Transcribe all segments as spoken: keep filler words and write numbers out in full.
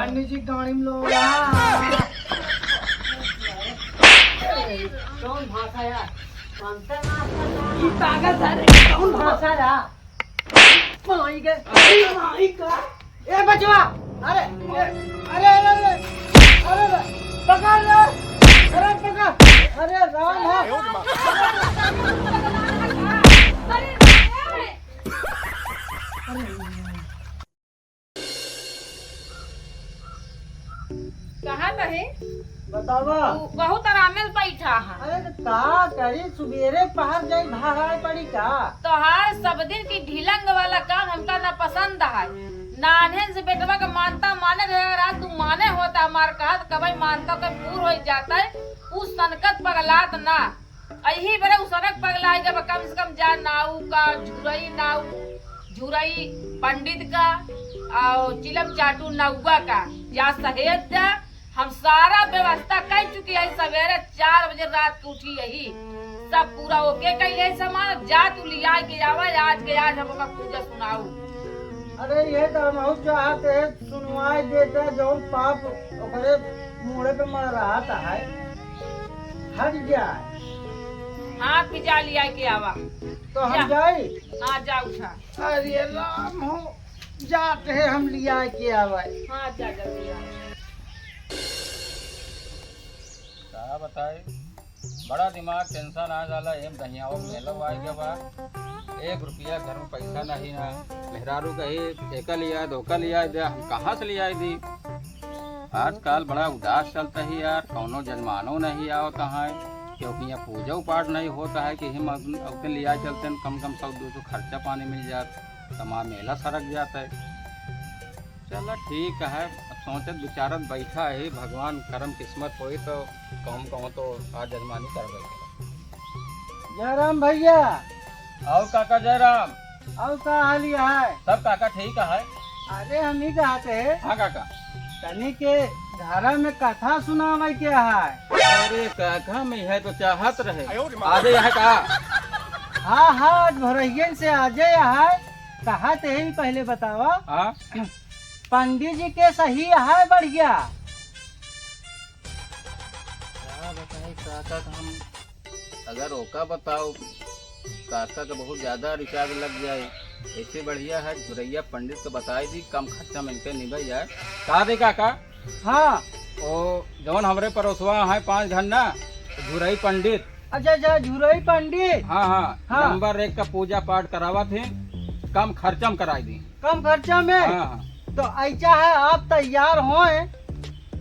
पंडित जी गाड़ी में लोग। कौन भाषा यार? ई पागल सारे, कौन भाषा यार? माई के, माई का। ए बचवा, अरे, ए, अरे, अरे, अरे, अरे, पकड़ रे, अरे पकड़, अरे राम है। कहाँ रहे? बतावा। तू बहुत आरामे से बैठा है। अरे तो का करी, सुबेरे पहर जाई, भागाए पड़ी का? तोहार सब दिन की ढिलंग वाला काम हमका ना पसंद है। नान्हन से बेटवा का मानता माने रहे, रात तू माने होता हमार कहा, तो कबई मानता के पूर हो जाता है, उ सनकत पगलात ना। अही बरे उ सनक पगला है, जब कम से कम जा नाऊ का, झुरई नाऊ, झुरई पंडित का, और चिलम चाटू नौवा का, जा सहेज जा। हम सारा व्यवस्था कर चुकी है, सवेरे चार बजे रात के उठी यही, सब पूरा ओके कैले है सामान। जा तू लिया के आवा, आज के आज हम ओका पूजा सुनाऊ। अरे ये तो हम चाहते हैं, सुनवाई देता, जौन पाप ओकरे मूड़े पे मर रहा था है, हट जाए। हाँ, फिर जा लिया के आवा। तो हम जा। जाई? हाँ, जा उठा। अरे राम हो, जाते हैं हम लिया के आवे। हाँ, जा जल्दी आ। का बताई, बड़ा दिमाग tension आ जाला। एम दहियावा मेला आ गया बा, एक रुपया घर में पैसा नहीं है। मेहरारू कही, "एका लिया दे, ओका लिया दे," हम कहाँ से लिया दी? आजकल बड़ा उदास चलता है यार, कौनो जजमानो नहीं आवत है, क्योंकि यहाँ पूजा पाठ नहीं होता है कि हम अपन, अपन लिया चलते हैं, कम कम सौ दो सौ खर्चा पानी मिल जात, तमाम मेला सरक जाता है। चला ठीक है, अब सोचत विचारत बैठा है, भगवान करम किस्मत होई तो कहूँ कहूँ तो आज जजमानी कर बैठे। जयराम भैया। और काका जयराम। और का हाल है? सब काका ठीक है। अरे हम ही कहते हैं। हाँ काका। तनी के घरा में कथा सुनावे के है। अरे काका, मैं है तो चाहत रहे। आजे है का? हाँ, हाँ, आज भोरहियन से आजे है। कहा ते ही पहले बतावा। हाँ? पंडित जी के सही है बढ़िया। का बताई काका का हम, अगर ओका बताओ, काका का बहुत ज्यादा recharge लग जाए। ऐसे बढ़िया है झुरैया पंडित को बताई दी, कम खर्चा में इनके निबह जाए। का दे काका? हाँ। ओ, जौन हमरे पड़ोसवा हैं पाँच घर ना, झुरई पंडित। अच्छा, अच्छा, झुरई पंडित। हाँ, हाँ, हाँ। नंबर एक का पूजा पाठ करावत हैं, कम खर्चा में कराई दी। कम खर्चा में? हाँ, हाँ। तो ऐसा है, आप तैयार होए।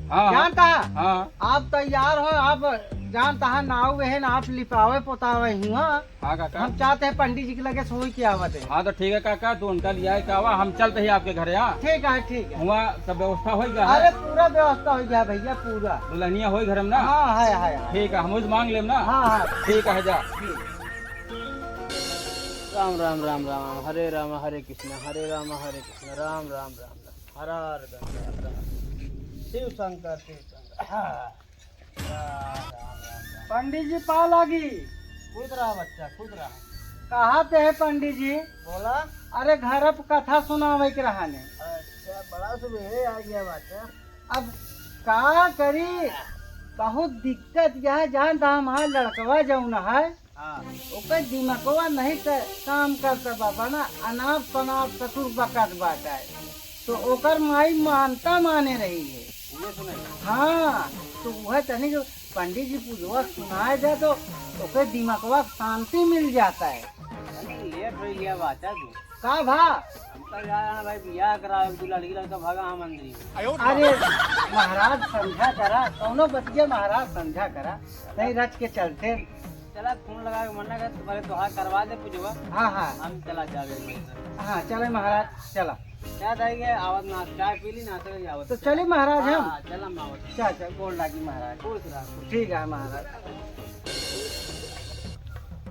हाँ, हाँ। जानता है? हाँ। आप तैयार होए, आप जानता है, नाव बहन आप लिपावे पोतावे हुआ। हाँ काका। हम चाहते हैं पंडित जी के लगे सोई के आवत है। हाँ, तो ठीक है काका, तू उनका लिया के आवा, हम चलते ही आपके घरे, हाँ? ठीक है, ठीक है। हुआ सब व्यवस्था हो गया है? अरे, पूरा व्यवस्था हो गया भैया, पूरा। दुल्हनिया होई घर में ना? हाँ, है, है, है। ठीक है, हम उस मांग लेम ना? हाँ, हाँ। ठीक है, जा। ठीक। राम, राम, राम, राम, हरे राम, हरे कृष्ण, हरे राम, हरे कृष्ण, राम, राम, राम, राम, हर हर गंगा, शिव शंकर, शिव शंकर। हाँ। पंडित जी, पाँव लागी। खुश रहा बच्चा, खुश रहा। कहाँ पे है पंडित जी? बोला। अरे, घर पे कथा सुनावे के रहने। अच्छा, बड़ा सुबेरे आ गया बच्चा। अब का करी, बहुत दिक्कत यह है, जानता हमार लड़कवा जौन है, हाँ। ओकर दिमगवा नहीं क-, काम करता बा, बड़ा अनाप शनाप ससुर बकत बाटे। तो ओकर माई मानता माने रही है। उहे सुनाई। हाँ, तो वह तनी जो पंडित जी पूजवा सुनाए दे तो ओकर दिमगवा शांति मिल जाता है। अरे लेट हो गया बाचा तू। का भा? हम तो जा रहे हैं भाई, बियाह करा, एक दो लड़की लड़का भागा हम अंदर ही। अरे महाराज समझा करा, कौनो बतिया महाराज समझा करा, नहीं रच के चलते। चला, फोन लगा के मना कर, तुम्हारे तोहार करवा दे पूजवा। हाँ, हाँ। हम चला जावे भाई। हाँ, चले महाराज, चला। क्या था कि आवत ना, चाय पी ली ना, चले आवत। तो चली महाराज हम। हाँ, चला मावत। चल, चल, गोड़ लागी महाराज। खुश रहा। ठीक है महाराज।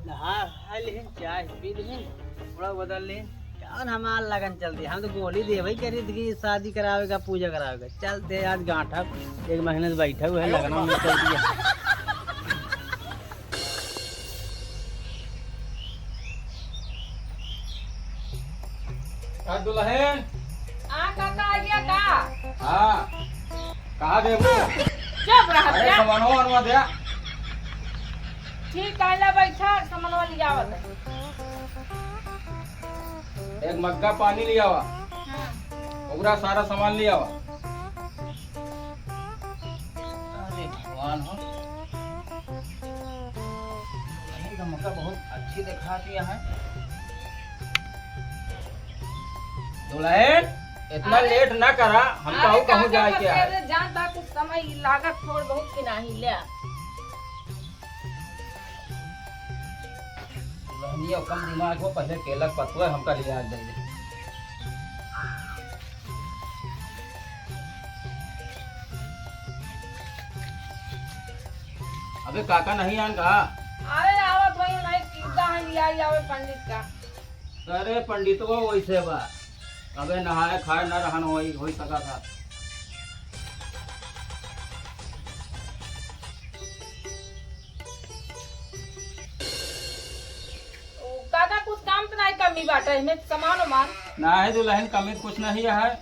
नहा, खा लिहिन, चाय पी लिहिन, कपड़ा बदल लिहिन। कौन हमार लगन चल रही? हम तो गोली देवे करी थी कि शादी करावेगा, पूजा करावेगा। चलते आज गांठा, एक महीने से बैठा हुआ है, लगन में चल दिया। का दुल्हन? आ, काका, आ गया का? हाँ। कहाँ देबू? चुप रह अरे, जा। सामानवा वानवा दे। ठीक है, ला बैठा, सामानवा लियावत है। एक मग्गा पानी लियावा। हाँ। ओकरा सारा सामान लियावा। अरे भगवान हो, दुल्हन का मौका बहुत अच्छी दिखा दिया है। दुल्हन, इतना अरे, लेट ना करा, हम अरे कहूँ कहूँ काका, जाए बस के आए। अरे जानता कुछ समय लागत थोड़ बहुत कि नाही ले। दुल्हनिया कम दिमाग हो, पहले केला पतुआ हमका लिया दे दे। अबे काका नहीं आन कहा? अरे आवत होई, नहीं किदा है लिया ही आवे पंडित का। अरे पंडितवा वैसे बा, अबे नहाए खाए ना रहन होई, होई सका था। ओ, काका, कुछ काम तो नहीं कमी बाटे, एमे सामान उमान? नाही दुल्हन, कमी कुछ नहीं है,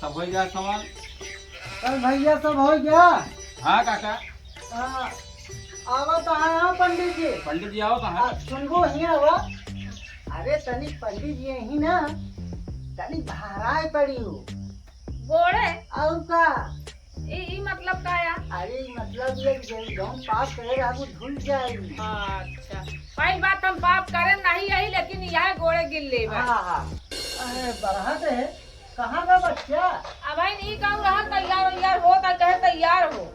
सब हो गया सामान। अरे भैया, सब हो गया? हाँ काका। हाँ, आवा तो है, हाँ पंडित जी। पंडित जी आओ तो है। आ, सुनबो हिया आवा। अरे तनी पंडित जी यही ना, तनी बहराए पड़ी हो। गोड़े? और का? ई, ई मतलब का या? अरे, ई मतलब ये कि जौन, जौन पाप करे रहबू, धुल जाई। अच्छा, पहली बात हम पाप करे नहीं यही, लेकिन यह गोड़े गिर लेबा। हाँ, हाँ। अरे, बढ़त है। कहाँ बा बच्चा? अब भाई नहीं कहूँ रहा, तैयार वैयार हो, तो कहे तैयार हो।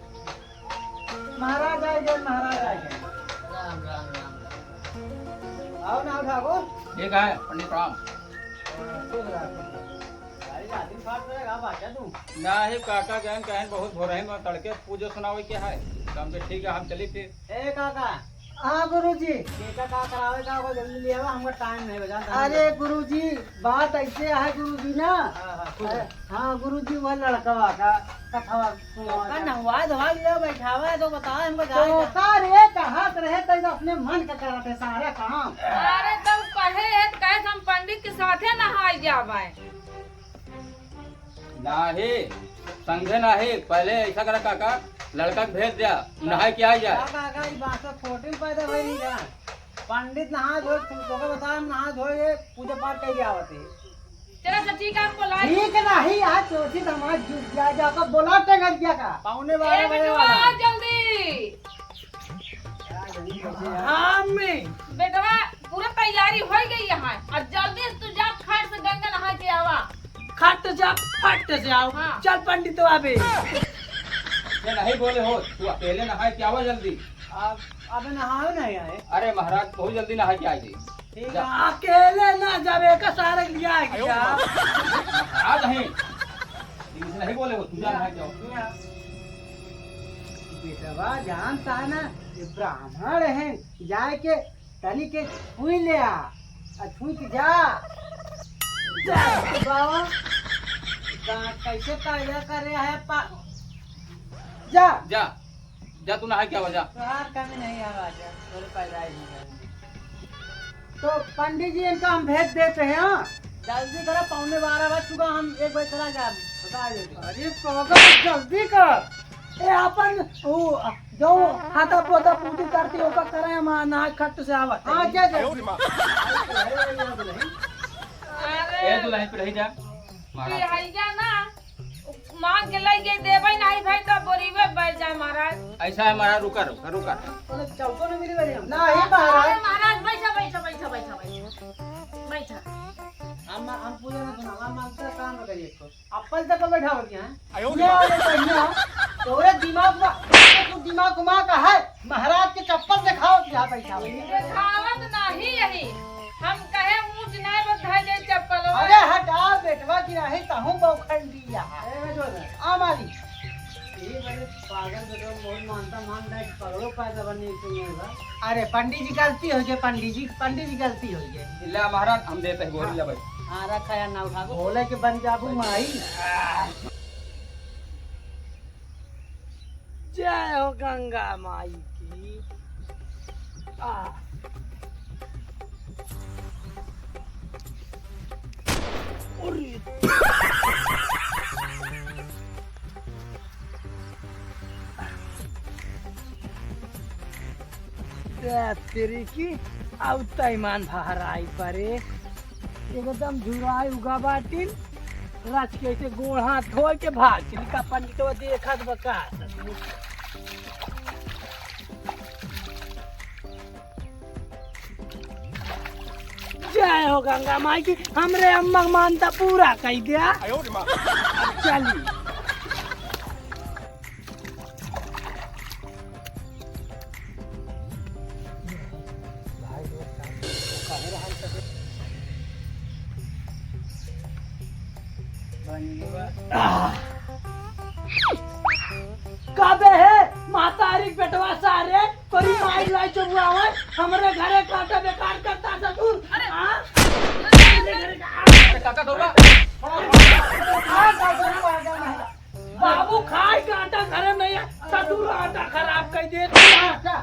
महाराज आ गए, महाराज आ गए। राम, राम, राम, राम। आओ ना ठाकुर। ठीक है, पंडित प्रणाम। खुश रह, खुश रह। भाई, लाठी फाट रहेगा, बाचा तू। नाही, काका गयन कहन बहुत भोरहिन में तड़के पूजो सुनावे के है। तो हम कहे, ठीक है, हम चली फिर। ए काका। हाँ गुरुजी। बेटा का करावे का, ओको जल्दी ले आवा, हमका टाइम नहीं बचा। अरे गुरुजी, बात ऐसे है गुरुजी ना। हाँ, हाँ, खुश रह। हाँ गुरुजी, वह लड़कवा का कथवा सुनावा का का। नहवा धवा लिया, बैठावा है तो बतावा, हमको जाए तो का। का रे, कहाँ से रहे, तैं तो अपने मन का करत है सारा काम। अरे तो कहे है, तो कहे हम पंडित के साथे नहाए जावे। नाही, समझे नाही। पहले ऐसा करा काका, लड़का के भेज दिया, नहाए के आ जाए। का काका, ई बात तो खोटी में पैदा भई नहीं का? पंडित नहा धो, तू तो बता, नहा धो ये पूजा पाठ कइके आवत है। चला सब ठीक है, आपको लाइट ठीक नहीं, आज चौथी दामाद जुट गया, जाकर बोला टेंगर गया का? पौने बारह ए बजे बेटवा, वाला। आ जल्दी। हाँ, अम्मी। बेटवा, पूरा तैयारी होइ गई यहाँ। और जल्दी से तू जा, खट से गंगा नहा के आवा। खट जा, फट से आओ। हाँ। चल पंडित बाबे। ये नहीं बोले हो, तू अकेले नहाए के आवा जल्दी। अब, अब नहाए नहीं आए। अरे महाराज, बहुत जल्दी नहा के आए जी। ठीक जा। है, अकेले ना जावे, का सारे लिया गया। महाराज हैं, इनसे नहीं बोले हो, तू जा नहा के आओ। बेटवा जानता है ना, ये ब्राह्मण हैं, जाए के तनी के छुई ले आ, आ छुई के जा। जा, बाबा, का-, कैसे पैदा करे है पा-, जा। जा, जा, तू नहा के आवा, जा। तोहार कमी नहीं है राजा, तोरे पैदा ही नहीं है। तो पंडित जी, इनका हम भेज देते हैं, हाँ? जल्दी करो, पौने बारह बज चुका, हम एक बजे चला जाए, बता देते। अरे पागल, जल्दी कर। ए, अपन, उ, जो हाथा पोता पूती करती, ओका करे, हम ना खट से आवत है। हाँ, जा, जा। अरे, ए, दुल्हन, पिढ़ई जा। महाराज। पिढ़ैया ना, मांग के लई के देबै नहीं भाई, तो बोरीबे बैठ जाए महाराज। ऐसा है महाराज, रुका, रुका, रुका। बोले, चौको नहीं मिली भाई हम। नहीं महाराज। अरे महाराज, बैठा, बैठा, बैठा, बैठा, बैठा। बैठा। हम, हम पूजा ना सुना, हम मानते काम करिए इसको। चप्पल तक बैठावत यहाँ। आयो ये वाले बढ़िया। तोरे दिमाग में, तू दिमाग घुमा का है? महाराज के चप्पल दिखावत यहाँ बैठावत। दिखावत नहीं यही। हम कहे ऊंच नहीं बधाई दे चप्पल। अरे हटा बेटवा की नहीं, तहूँ बौखंडी यहाँ। ए, जो है। आ माली। ये बड़े पागल बेटवा बहुत मानता, मान रहा है, पगड़ो पैदा बनने के लिए होगा। अरे पंडित जी गलती हो गई, पंडित जी, पंडित जी गलती हो गई। ले महाराज, हम देते हैं, बोरी ले भाई। हाँ, रखा यार, ना उठा को। बोले के बन जाबू माई। जय हो गंगा माई की। आ। अरे। ए, तेरी की, अब तैमान भहराई परे, एकदम झुराई उगा बाटिन, रच के ऐसे गोड़ हाथ धोए के भाग चली का पंडितवा देखत बा का। जय हो गंगा माई की, हमरे अम्मा के मानता पूरा कई दिया। अब चली। का बे है, महतारी के बेटवा सारे, तोरी माई लाई चबुआवे, हमरे घरे काटा बेकार करता ससुर। अरे। हाँ? अरे काका दौड़ा। बाबू खाए के आटा घरे नहीं है, ससुर आटा खराब कर दे। आटा,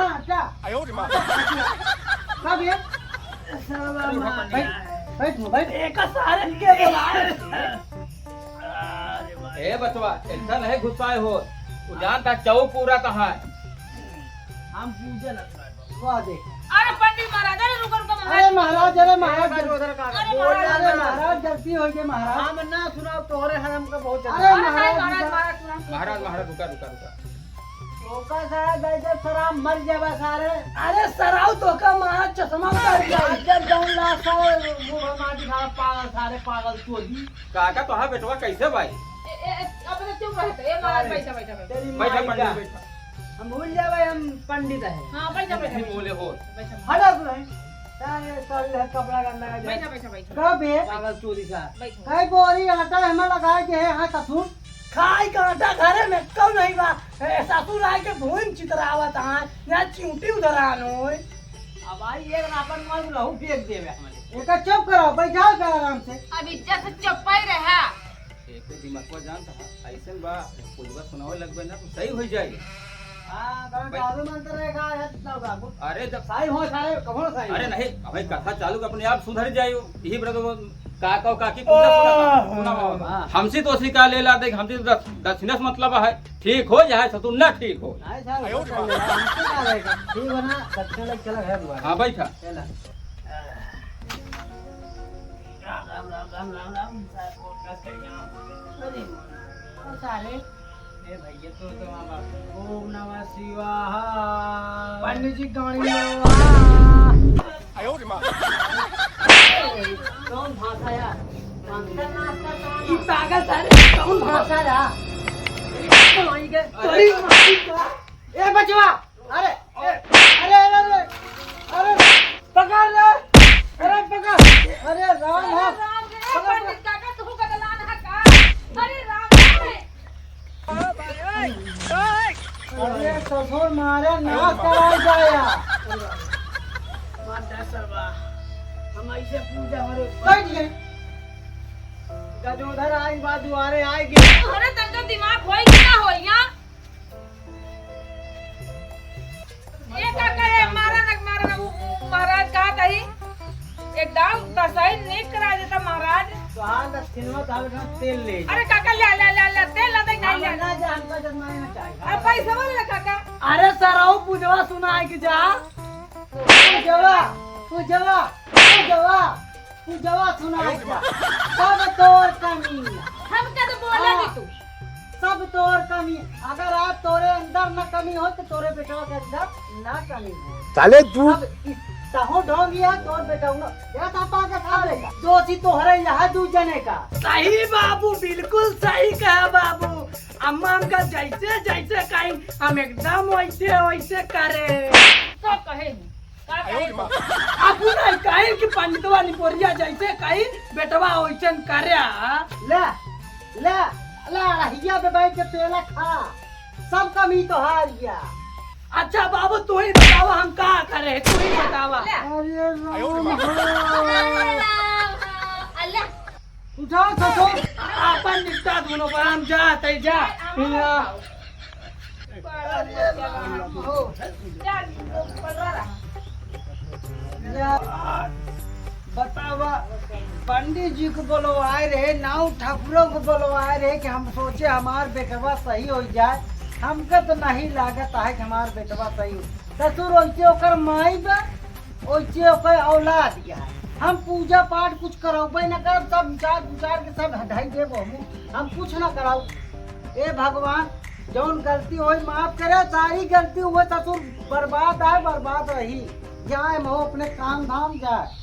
आटा। आयो रे माँ। कब ये? बैठ, बैठ, बैठ। एक सारे के बोला। ए बचवा, एकदम नहीं गुस्साए हो। तू जानता चौक पूरा कहाँ है? हम पूजे न करब। वाह देख। अरे पंडित महाराज, अरे रुको, रुको महाराज। अरे महाराज, अरे महाराज, अरे महाराज, अरे महाराज, गलती हो गई महाराज। हम ना सुनाओ, तोहरे हरम का बहुत अरे महाराज, महाराज, महाराज, महाराज, महाराज, रुका, रुका, रुका। ओका सारा दर्द शराब मर जावा सारे। अरे सराउ तो का मारा चश्मा उतार दिया। अरे जौन ला सारे मुंह माटी खा पागल, सारे पागल चोदी। काका तोहार बेटवा कैसे भाई? ए, ए, ए, अब तो चुप रहते। ए महाराज, अरे, बैठा, बैठा, बैठा। तेरी बैठा माई पंडित का। बैठा। हम भूल जावे हम पंडित है। हाँ, बैठा, बैठा, नहीं बैठा। बोले हो। बैठा। हटा तू है। सारे सारे कपड़ा गंदा कर दिया। बैठा, बैठा, बैठा। कब है? पागल चोदी सा। बैठा। कई बोरी आटा हमें लगा के है, हाँ ससुर। खाई का आटा घरे में कौन नहीं बा? ए, ससुर आए के भून चितरावत हाँ, यहाँ चिंटी उधरान होय। अब आई एक रापन मार लहू फेंक देवे हमरे। एका चुप करो, बैठाओ कर आराम से। अब इज्जत से चुप्पा ही रहा। एको दिमागवा जानत हा, ऐसन बा, कुलवा सुनावे लगबे ना, तो सही हो जाई। हाँ, तो भाई। जादू मंत्र रहेगा, है ना बाबू? अरे, जब सही हो, सारे, कहो सही अरे हो। नहीं, अबे कथा चालू के अपने आप सुधर जाई, यही बरदो का, का, काकी पूजा सुना, आह। सुना बाबा। हाँ। हमसे तो उसी का ले ला दे, हमसे तो दस-, दक्षिणा से मतलब है, ठीक हो जाए, ससुर ना ठीक हो। नहीं, साहब, आयो रे बाप। हमसे का रहेगा? ठीक हो ना, दक्षिणा लेके चला घर दुआर। हाँ, बैठा। चला। राम, राम, राम, राम, राम, राम, साहब, फोकस कर यहाँ। अरे, ओ सारे, ए भैया, तो, तो वहाँ बाप, ओम नमः शिवाय। पंडित जी, गाड़ी में आवा। आयो रे माँ। कौन भाषा यार? मंत्र नाचता कौन? ई पागल सारे, कौन भाषा यार? तो वहीं के, अरे। तोरी माई का। ए बचवा, अरे, ए, अरे, अरे, अरे, अरे, पकड़ ले, अरे, पकड़, अरे, राम हो, अरे, राम रे, पकड़, पंडित काका, तू गदलान है का? अरे, राम रे। अरे, ससुर मारे, नाश कराई जाया। मार दे सरवा, हम ऐसे पूजा हमारे बैठ गए। गजोधर आई बा दुआरे, आई गए। अरे, तनका दिमाग होई कि ना होई, यहाँ? ए काका, ए मारा ना, मारा ना, उ, उ, महाराज कहा तही, एकदम दसाई नीक करा देता महाराज। तो हाँ, दक्षिणवा तो हमें तेल ले। अरे काका, ले, ले, ले, ले, तेल ला दे, नहीं हम ले। ना जा, हमका जब नहीं ना चाहिए। अब पैसा वाला काका। अरे सराऊ पूजवा सुना है कि जा? पूजवा, पूजवा, पूजवा। पूजवा सुनाई का। सब तोर कमी। हमका तो बोले हाँ। नहीं तू। सब तोर कमी। अगर आज तोरे अंदर न कमी हो तो तोरे बेटवा के अंदर ना कमी हो। साले तू अब इस तहो ढोंगिया तोर बेटा उन। या था पाके खा लेगा। दोषी तोहरे यहाँ दू जने का। सही बाबू, बिल्कुल सही कहा बाबू। अम्मा हमका जैसे जैसे कहीं हम एकदम वैसे वैसे करे। सब कहे नहीं। का कहे? अब नहीं कहे कि पंडितवा निपोरिया जैसे कहीं बेटवा वैसन करे। ले, ले, ले, रहिया पे बैठ के पेला खा। सब कमी तो हार गया। अच्छा बाबू, तू ही बतावा हम का करे, तू ही बतावा। ले। अरे राम हो। अल्लाह। उठा ससुर, आपन निपटा दोनों पर, हम जात है, जा। अरे राम हो। जा, जा, बतावा, पंडित जी को बोलवाए रहे, नाऊ ठाकुरों को बोलवाए रहे कि हम सोचे हमार बेटवा सही हो जाए। हमका तो नहीं लागत है कि हमार बेटवा सही हो। ससुर ओइसे ओकर माई बा, ओइसे ओकर औलाद बा। हम पूजा पाठ कुछ करौबे न करब, सब विचार विचार के सब हटाई देब हम। हम कुछ न कराऊ। ए भगवान, जौन गलती होई माफ करे, सारी गलती हुए ससुर बर्बाद आए, बर्बाद रही। जाए महो अपने काम धाम जाए।